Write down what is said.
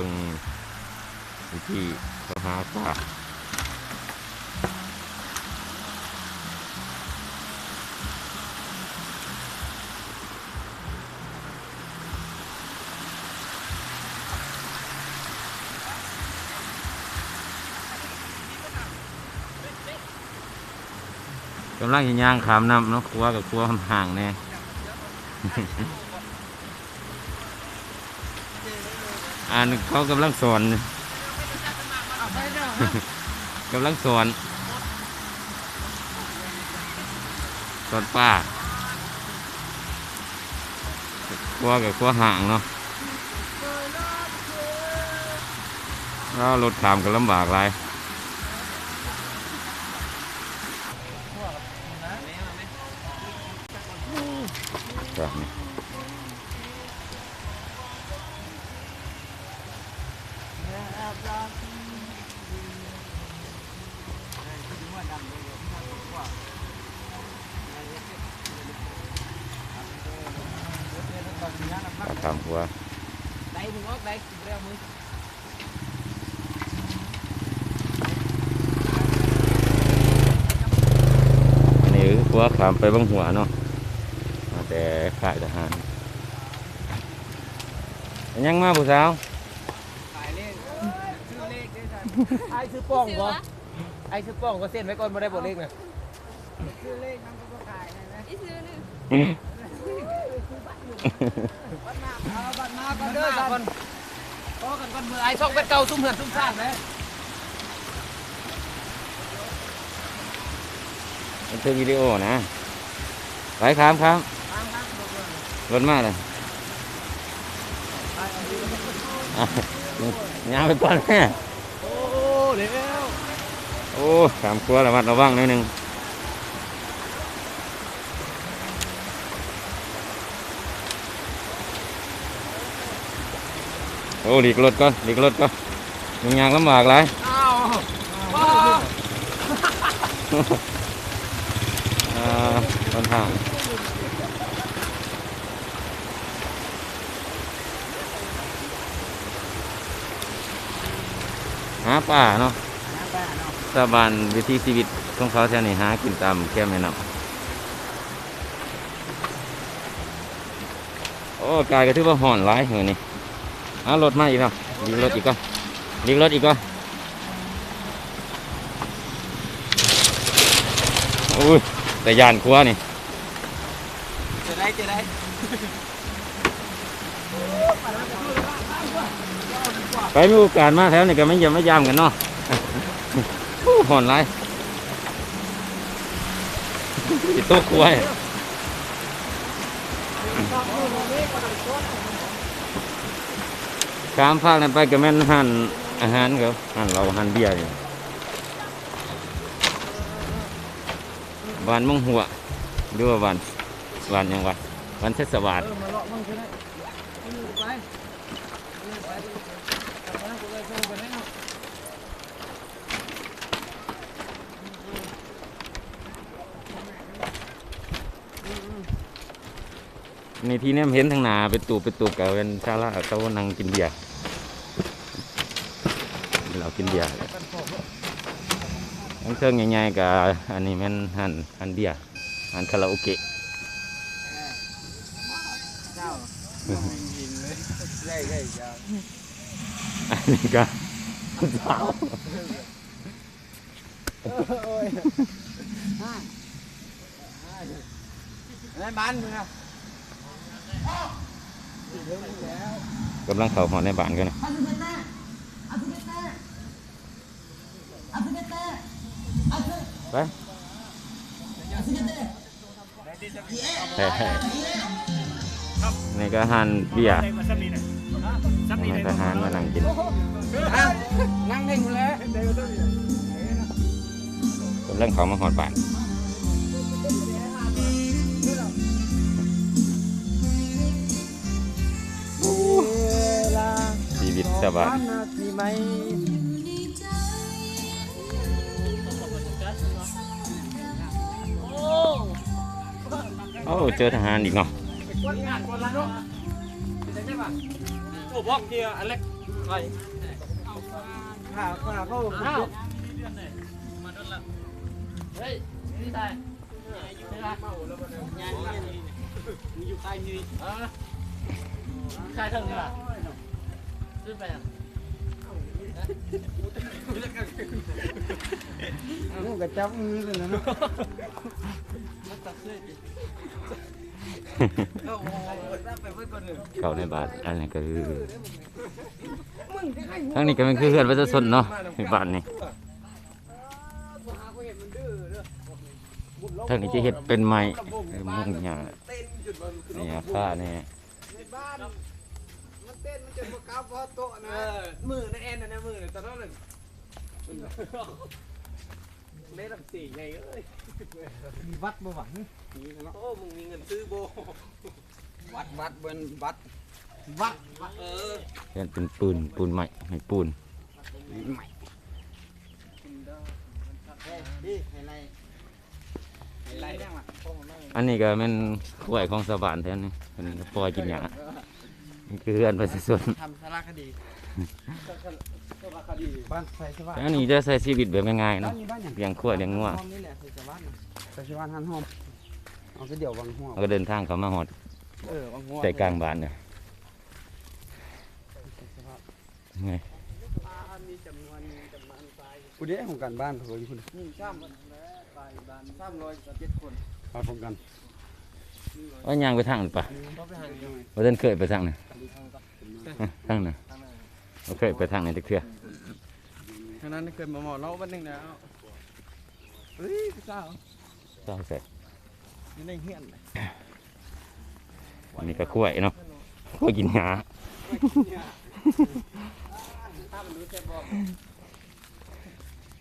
ເບິ່ງວິທີເຂົາຫາປາ. ກຳລັງຊິຍ່າງຂ້າມນ້ຳເນາະ, ຂົວກໍຂົວຫ່າງແດ່. ອັນເຂົາກຳລັງສອນ ກຳລັງສອນ ສອນປາ. ຂົວກໍຂົວຮ່າງເນາະ. ເອົາ ລົດຂ້າມກໍລຳບາກຫຼາຍ. ຂ້າມຂົວ ໄດ້ ມຶງອອກໄດ້ ບໍ່ໄດ້ເອົາມື. ອັນນີ້ຄືຂົວຂ້າມໄປວັງຫົວເນາະ ມາແຕ່ຄ້າຍທະຫານ. ຍັງມາຜູ້ສາວ? ຂາຍເລກ ຊື້ເລກເດ້. ອ້າຍຊື້ປ່ອງບໍ່? ອ້າຍຊື້ປ່ອງບໍ່? ເຊັນໄວ້ກ່ອນບໍ່ໄດ້ບໍ່ເລກນະ? ຊື້ເລກນຳກໍບໍ່ຂາຍນະ. ອີກຊື້ໜຶ່ງ ບັດມາ ເອົາບັດມາກ່ອນເດີ ບັດມາກ່ອນ. ພໍກັນກ່ອນ ມື້ອ້າຍຊອກແບດເກົ່າ ຊຸມເຮືອນຊຸມຊານເດ້. ບັນທຶກວິດີໂອນະ. ໄປ ຂ້າມ ຂ້າມ ຂ້າມ ຂ້າມ ລົດມາແລ້ວ. ອ່ະ ຍ່າງໄປກ່ອນແມ່. ໂອ້ ແລ້ວ ໂອ້ ຂ້າມຂົວລະມັດລະວັງໜ້ອຍໜຶ່ງ. ໂອ້ ຫຼີກລົດກ່ອນ ຫຼີກລົດກ່ອນ ຫຍຸ້ງຍາກລຳບາກຫຼາຍ. ອ້າວ ເອີ ເດີນທາງ ຫາປາເນາະ ຫາປາເນາະ. ຊາວບ້ານ ວິຖີຊີວິດຂອງເຂົາແຖວນີ້ ຫາກິນຕາມແຄມແມ່ນ້ຳ. ໂອ້ ອາກາດກໍຖືວ່າຮ້ອນຫຼາຍມື້ນີ້. ເອົາລົດມາອີກເນາະ ຫຼີກລົດອີກກ່ອນ ຫຼີກລົດອີກກ່ອນ. ໂອ້ຍ ແຕ່ຢ້ານຂົວນີ້ ຈະໄດ້ ຈະໄດ້. ໄປມີໂອກາດມາແຖວນີ້ກໍມາຢ້ຽມມາຢາມກັນເນາະ. ໂອ້ ຮ້ອນຫຼາຍ ຊິຕົກຄວາຍ. ຂ້າມຟາກນັ້ນໄປກໍແມ່ນຮ້ານອາຫານເຂົາ ຮ້ານເຫຼົ້າ ຮ້ານເບຍນີ້. ບ້ານມົງຫົວ ຫຼືວ່າບ້ານ ບ້ານຫຍັງວະ ບ້ານໄຊສະຫວາດ. ນີ້ທີ່ແນມເຫັນທາງໜ້າເປັນຕູບເປັນຕູບ ກໍເປັນສາລາເຂົານັ່ງກິນເບຍ ເຂົາກິນເບຍ. ທາງເທິງໃຫຍ່ໆ ກໍອັນນີ້ແມ່ນຮ້ານ ຮ້ານເບຍ ຮ້ານຄາຣາໂອເກະ. ອັນນີ້ກໍ ໂອ້ຍ ໃນບ້ານເມືອງ ກຳລັງເຂົ້າຮອດໃນບ້ານກັນນະ. ໄປ ນີ້ກໍຮ້ານເບຍ ໃຫ້ທະຫານມານັ່ງກິນ ນັ່ງເພງພຸ້ນແຫຼະ. ກຳລັງເຂົ້າມາຮອດບ້ານ ຊີວິດຊາວບ້ານ. ໂອ້ ເຈີທະຫານອີກເນາະ. ໂອ້ ບອກເກຍ ອາເລັກ ຂ້າ ຂ້າເຂົາ ອ້າວ ມາດົນລະ ເຮີ້ຍ ນີ້ໃສ ນີ້ລະ ມີຢູ່ຄ້າຍນີ້ ເອີ ຄ້າຍເທິງນີ້ລະ ຊື້ໄປຫຍັງ? ໂອ້ ກະຈັບມືກັນນະເນາະ ເຂົ້າໃນບ້ານ ອັນນີ້ກະຄື ທາງນີ້ກະແມ່ນຄືເຮືອນປະຊາຊົນເນາະ ໃນບ້ານນີ້ ທາງນີ້ຈະເຮັດເປັນໄມ້ ເອີ ມຸງຫຍ້າ ນີ້ ຜ້ານີ້ ໃນບ້ານ ມັນເຕັ້ນ ມັນຈົນບໍ່ກ້າພໍໂຕະນະ ເອີ ມືນະແອນນະ ມືນະຕອນນັ້ນ ແມ່ນຳເສໃຫຍ່ເອີຍ ມີວັດບໍ່ຫວາ? ໂອ້ ມຶງມີເງິນຊື້ບໍ່? ວັດ ວັດ ເບິ່ງວັດ ວັດ ເອີ ເຮັດເປັນປູນ ປູນໄມ້ ໄມ້ປູນ ໄມ້ ນີ້ ໄຮໄລ ໄຮໄລ ອັນນີ້ກະແມ່ນຄວາຍຂອງຊາວບ້ານແຖວນີ້ ເພິ່ນປ່ອຍກິນຫຍ້າ ນີ້ຄືເຮືອນປະຊາຊົນ ທຳສາລະຄະດີ ສາລະຄະດີ ບ້ານໄຊສະຫວາດ ອັນນີ້ຈະໃຊ້ຊີວິດແບບງ່າຍໆເນາະ ບ້ານນີ້ບ້ານຫຍັງ? ລ້ຽງຄວາຍລ້ຽງງົວ ຫ້ອມນີ້ແຫຼະ ໄຊສະຫວາດນະ ໄຊສະຫວາດຮ້ານຫ້ອມ ເອົາແຕ່ດຽວວັງຫົວ ເຮົາກະເດີນທາງເຂົ້າມາຮອດ ເອີ ວັງຫົວ ໃຈກາງບ້ານເດີ ໄຊສະຫວາດ ນີ້ ຜູ້ໃດຂອງການບ້ານເຂົາຢູ່ພຸ້ນ ນີ້ ສາມ ສາມຮ້ອຍສິບເຈັດຄົນ ເອົາຂອງກັນ ວ່າຍ່າງໄປທາງນີ້ປະ ບໍ່ໄປທາງນີ້ ບໍ່ທັນເຄີຍໄປທາງນີ້ ທາງນັ້ນ ບໍ່ເຄີຍໄປທາງນີ້ຈັກເທື່ອ ທາງນັ້ນເຄີຍມາເໝາະເນາະ ວັນໜຶ່ງແລ້ວ ເອີຍ ຜູ້ສາວ ສາວໃສ ຢູ່ໃນເຮືອນ ອັນນີ້ກະຄວາຍເນາະ ຄວາຍກິນຫຍ້າ ຖ້າມັນດູແຊບບໍ່?